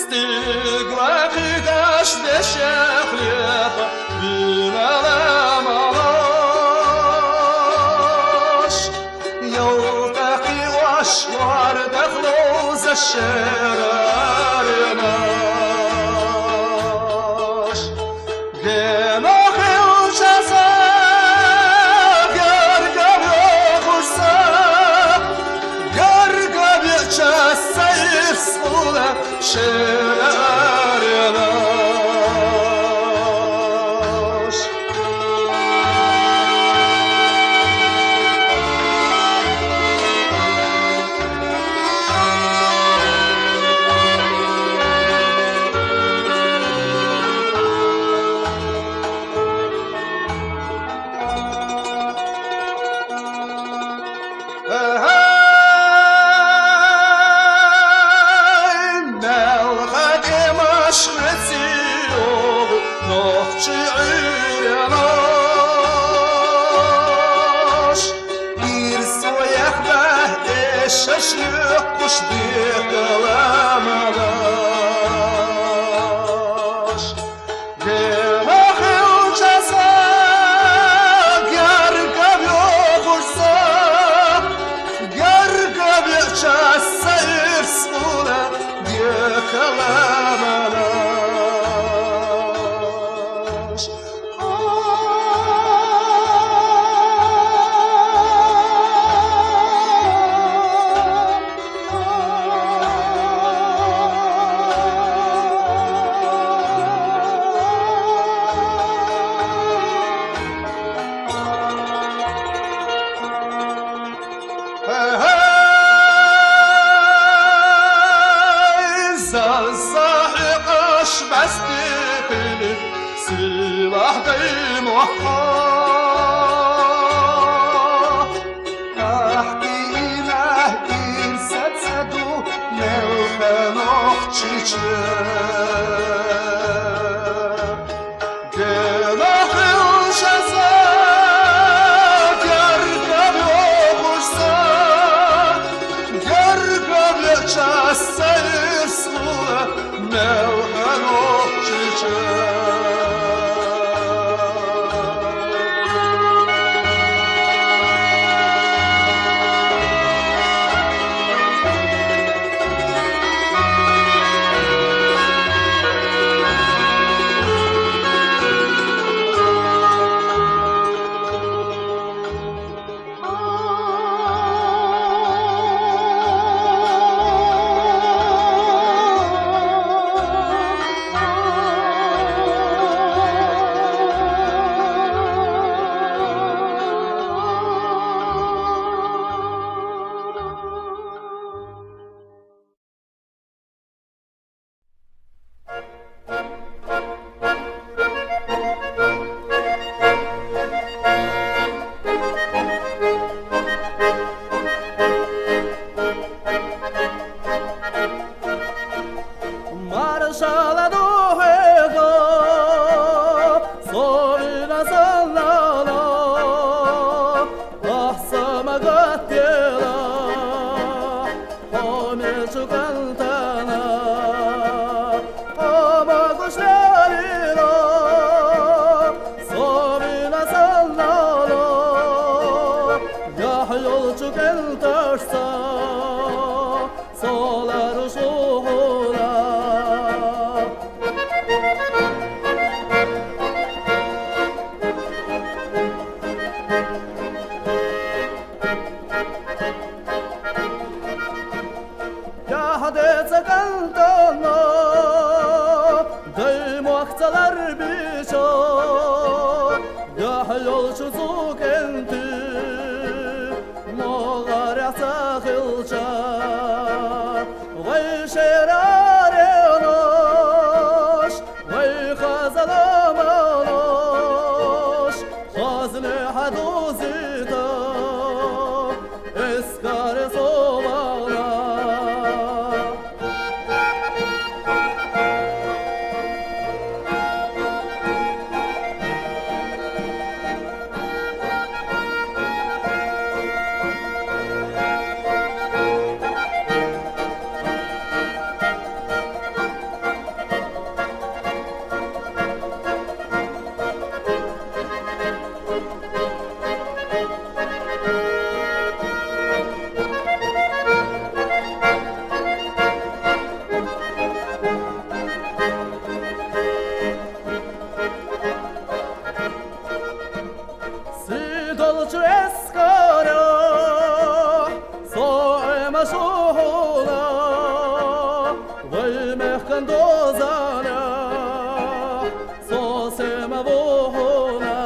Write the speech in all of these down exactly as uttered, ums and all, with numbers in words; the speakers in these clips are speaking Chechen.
Стиглахи даш дешех лепа биналамалаш. Ялтахи ош вардах лоза шераринаш. Генохил часа, гаргар охуса, гаргар часа ирсула шераринаш. Мелхат эмаш хвеци олу нохчи уьйренаш. Ирс ваяхба эшаш юкъуш декъаламалаш. Генохил часа, гаргар охуса, гаргар часа ирсула декъаламалаш. Зазахи къаш бастихили силах даймохха. Ахти ина ирсацаду мелханох чича. Генохил часа, гаргар охуса, гаргар часа ирсула мелханох чича. Маршала духега совина салала, ахсама гаттела. Хомер чукантана, ама гушларила, совина саллала, яхьёл чукантарса, солар шухула. Яхьде цагантана даймохцалар бичо, яхьёл чу цукенти могъаряхца хилча. Вай шераренаш, вай хазаламалаш, хазне хьадузита, эскаре совала. Эскара со эмэ шуһула, вай мехкан дозана, со сэм вуһула,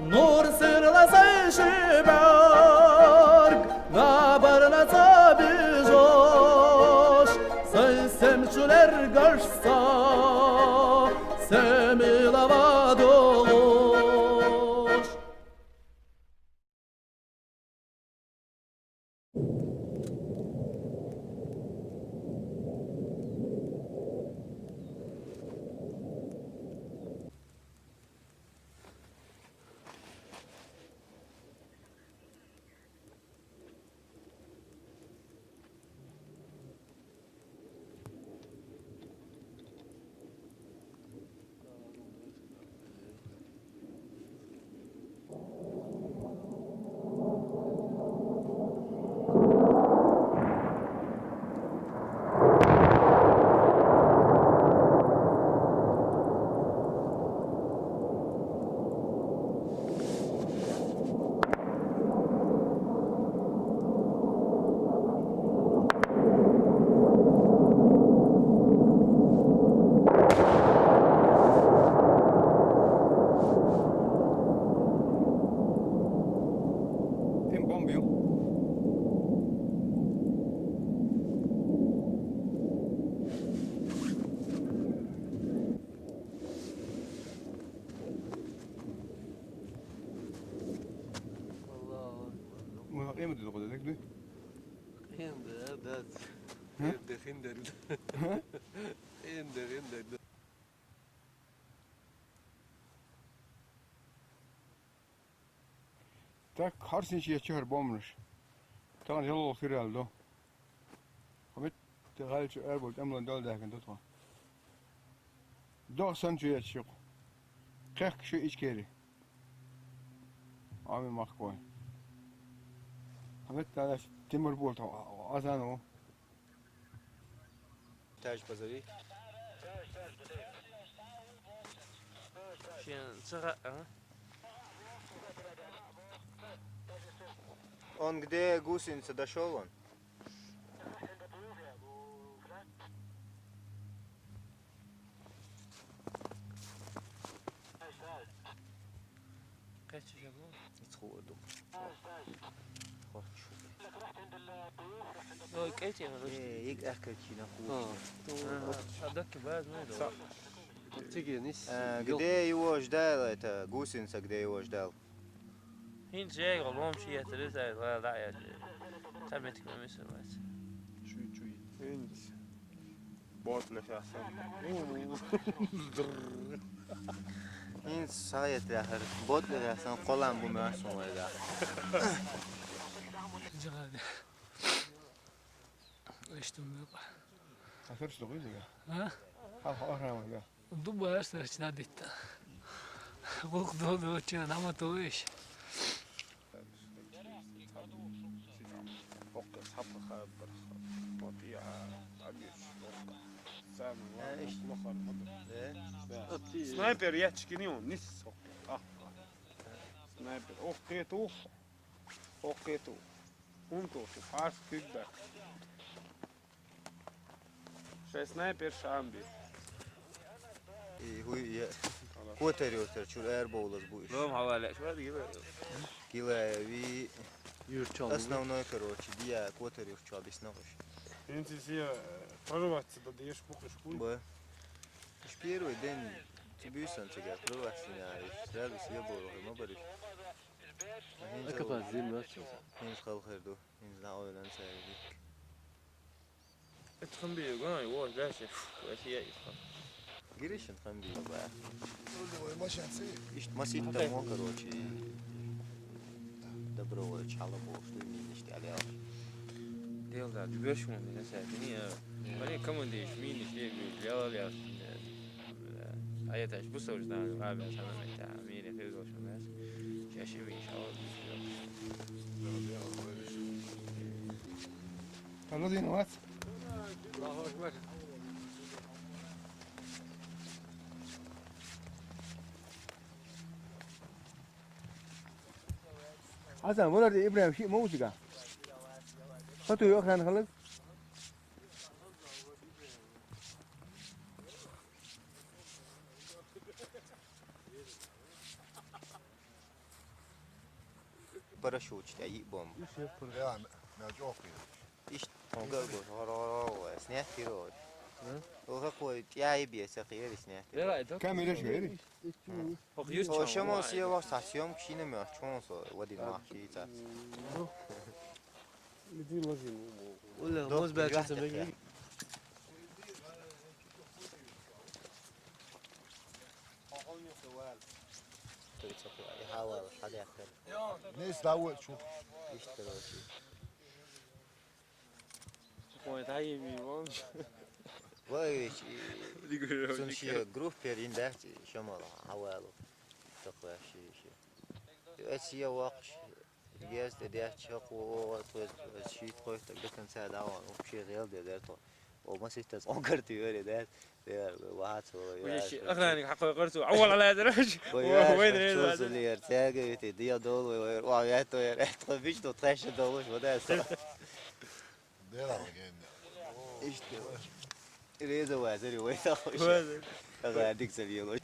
нур сэрла сай шибарг, набарна цабижош, сай сэм чулэр гарса, сэм илава дугуш. Им бомбил. Муна къемат дедик, дедик, ду? Къемат, да. Хиндер, хиндер. Хиндер, хиндер. Так, хар син чу ечи хар бомбанаш. Таган ялгал хирал до. Хамит, те гал чу эр бол, эмлан дал дахин до тха. Дог сан чу ечи. Кех шу ичкери. Ами махкой. Хамит, та тимир бол, та азан о. Таж, позови. Шен цыга, а? Он где гусеница дошёл он? Къечи жагу. Ицху оду. Хоч. Ой, къечи, ну. Э, ик ахкачи на ху. А, а, а, дак баз, ну, да. Са. Тиги, нис. Э, где его ждал, это, гусеница, где его ждал? Хин жей, голом чи, это, да, да, да, я. Там этик мамис, мамис. Чуй, чуй. Хин. Ботлих яхсан. Ин сайет яхар. Ботлих яхсан, къолан бу мэн сумайда. Жагад. Эштим бек. Хасар что, кызы? А? Ха, ха, ха, ха. Дубар сарчна дитта. Гук до до чина нама то иш. Окка, сапха, бир. Вот я, обед, окка. Самый главный, плохо, да? Да. Снайпер, я чекинил, не сок. А. Снайпер, окка, это ух. Окка, это ух. Ун то, что, фарс, кык, да. Шай снайпер шамби. И хуй, я. Котарётер, чур эр боулас бу иш. Лом хавале, шо диги бе. Гилаеви. Юрчал. Основной, короче, дия котарёт, чё объяснил уж. Эн ти си, э, прорваться да даешь, пукаешь, хуй. Б. Уж первый день тибюсан тебя прорваться не аешь. Сразу съебал, ма бариш. Экипаж зим, да, чё? Хинз халхерду, хинз на ойлан сайрик. Итхам би гай, вот дальше. Вообще я итхам. Гиришин хам би ба. Ой, машинцы. Ишт масит тамо, короче. Добровольно чала бо, что не ништи алял. Дел да, дюбешмон, не знаю, не. Они команды ишт мини, что я говорю, ляла ляла. А я так, пусть уже знаю, а бля, сама мета, мини, хезол шмес. Чаще меньше, а вот. Алло, Дин, вот. Аллаху акбар. Хьасан, валар де ИбрахӀим шиъ ма ву цига? Хату йоах хьан халаг? Парашют тӀа йиъ бомба. Реально, мел чӀоагӀа. Иштта, хьуна гал гуш, гӀор-гӀор-гӀор, снять тиро. М? Оха кхой тӀяй бе ца хири снять тиро. Камера ж вери? Хьо юс О, чам шамал вай. Сийлаш цхьа съёмка шина мех чхьон со, вадин мах ши ца. Иди ложи, ну, Уля, Док, моз бача яхта ца меги. Той ца ху, я хавал, хадя хел. Не сдавай, чу. Иштта, короче. Ой, дай ими вон. Вай, чи, Дигура, сун дигура. Ши группер индах, шамала, хавалу. Таква ши, ши. Эт сия вакш, ес де дяч, хо, хо, хо, ши, хо, так до конца, да, он вообще гел де, де, то. О, маситтас он карти вери, да. Де, вац, о, Уж я, ши, ши. Охранник хакой карсу, авал ала дераш. Ой, О, я, вай, ши, дераш, чуз да. Лер, тяга, эти, диа дол, ой, ой, ой, я то, я, это, бич, то, трэш, дол, вот это. Дера легенда. Иштта. Реза вазари вай тахуш. Вазари. Ага, дик завело.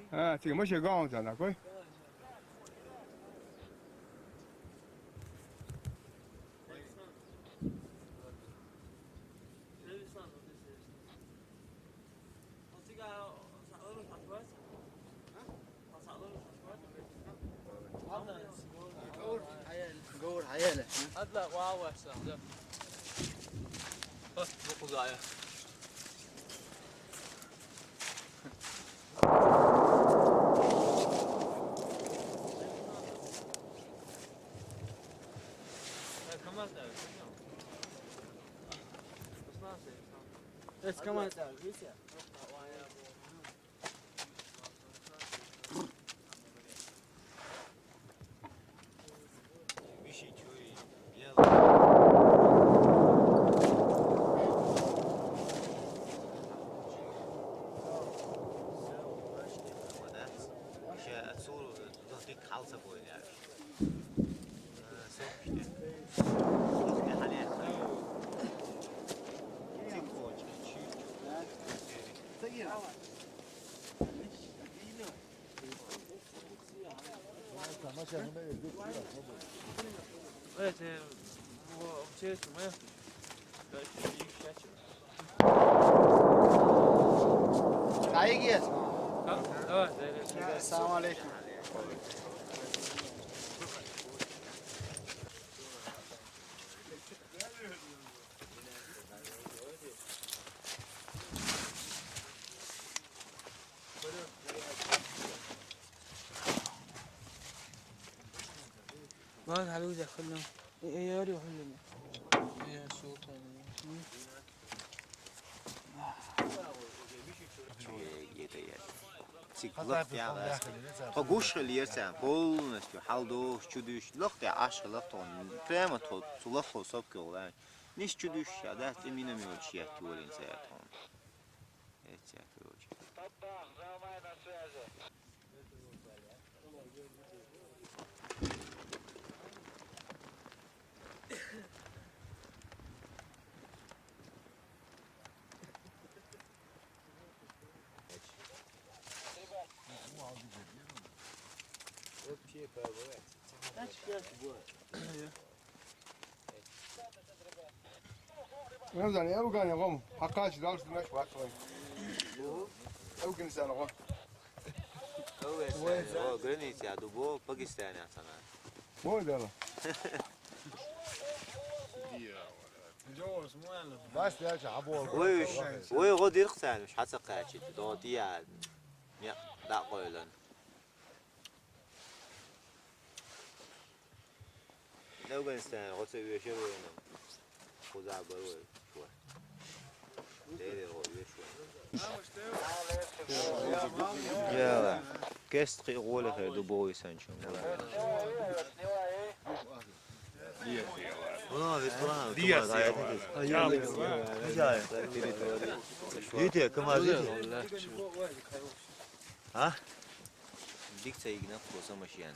А, цига маше гаун цана, кой? قور حيالة. هذا واو، أحسن. بس، بقضايا. كمان تعرف. بس ناسي. بس كمان تعرف، ليش؟ السلام عليكم. ما هذا حلو ذا خلهم. إيه، يا ريت خلهم. يا سوق. Цигла тяга. Хо гуш хилер цан, полностью хьалдош, чудуш, лохте аш лохтон, прямо то, цулахо сопке улан. Ниш чудуш, а да, ты минами очи я тюлин цаятон. Эця, короче. Remzan, ew ganê xo, Heqaş, Rawş, Dimeşq, Heqaş. Ew ginisan xo. Ew esa, o, Granit ya, du bo, Pakistan ya sana. Bo dela. Bas ya, habo. Oy, oy, o dirq sen, hatta kaçtı. Do diye. Ya, da koyulan. Lewgen sen, o seviye şey oyunu. Kuza böyle. Değil o, üyeş. Яла. Кест хи гъоли хе ду бой санчун. Вона вестона. Диас. Витя, комар. А? Дикца игна просто машин.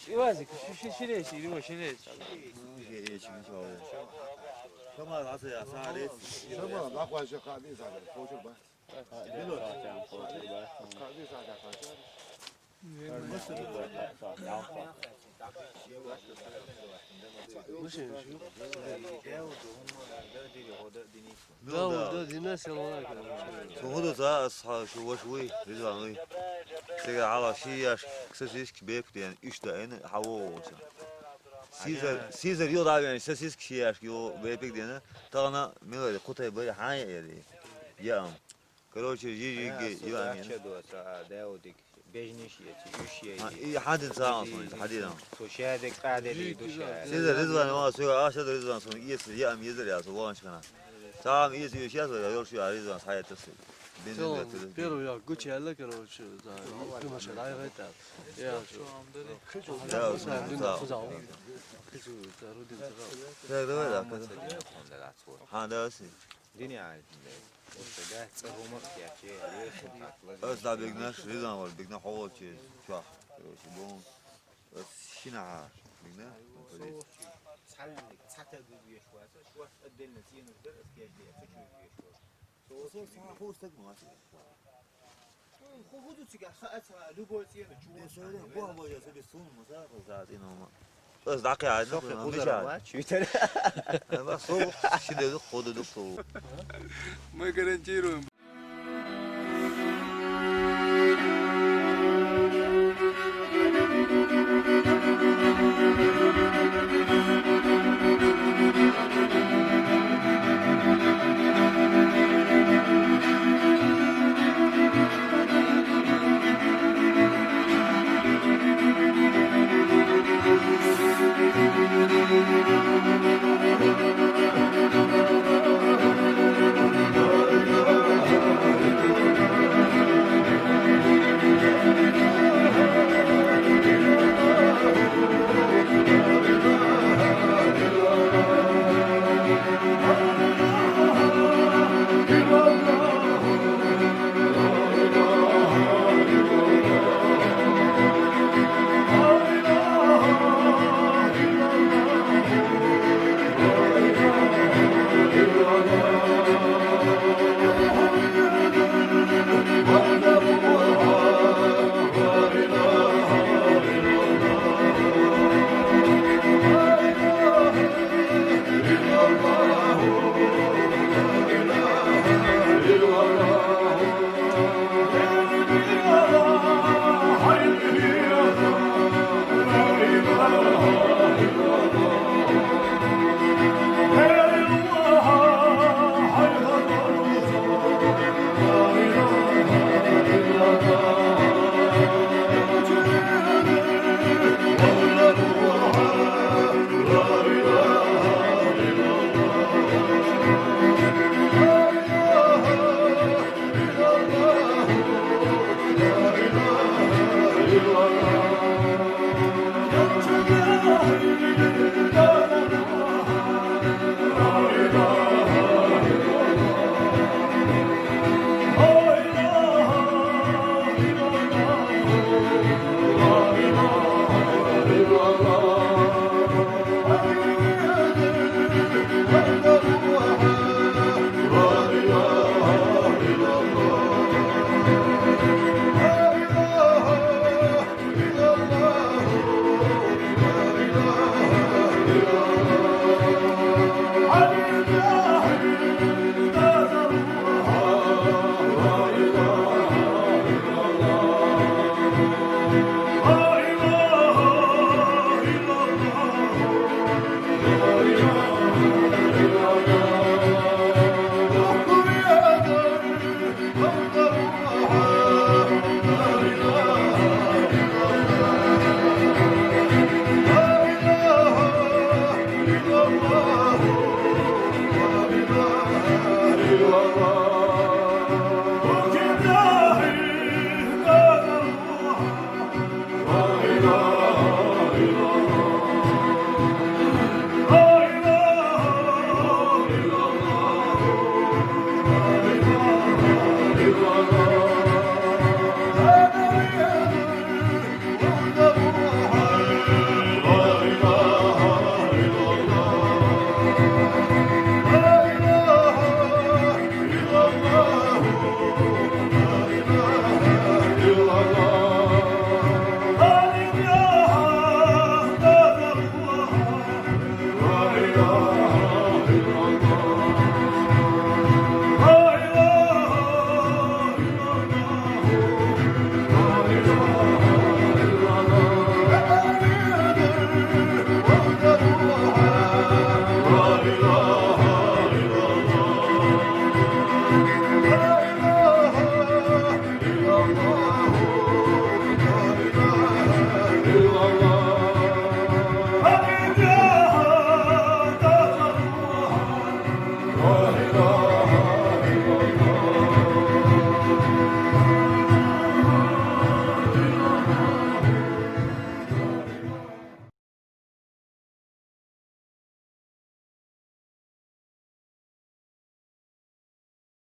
Ивазик, ши-, ши-, ширечи, Рима, ширечи. Шамал, аса я, сарец. Шамал, нахуй же хабиз ада, хочешь ба? Хабиз ада, хочешь? Мышин, шу. Да, да, да, дина села. Сугуда за ас ха шу ваш уй, Ризван уй. Сега ала шияш, кса сиск бек ден, ишта эн, хаво оса. Сизер, Сизер йо да вен, кса сиск шияш, йо бепик ден, тагана милари кутай бай хай эри. Я. Короче, жижиги, я. Ача дуаса, а, Даудик, бежниш яти, уш яти. И хадин саан сон, хадин. Со шаде каде ди душа. Сизер Ризван, ва, со аша Ризван сон, ес, я ам езер я, со ванчкана. Сам ес, ес, я, я, йорш я, Ризван, саятасы. Бензин. Первый я, гучи, короче, за, ты машина, я, это. Я, да, да. Так, давай, да. Ха, да, си. Дини ай. Оста да, ца гумак я, че, я, ца так, лазим. Аз да бигнаш, Ризван вар, бигна хавал, че, чах. Короче, бон. Аз шина, бигна. Цалин, цата гугуеш васа, шуас отдельно цену дер, аз кеш де, цу чу гугуеш васа. Со сама хостак маса. Ху-, ху-, худуцига ха-, ха-, любой цену чу. Аз дакъа айна. Софи худара ма, чуйтер. Ама со, ши деду, ходу дук со. Мы гарантируем.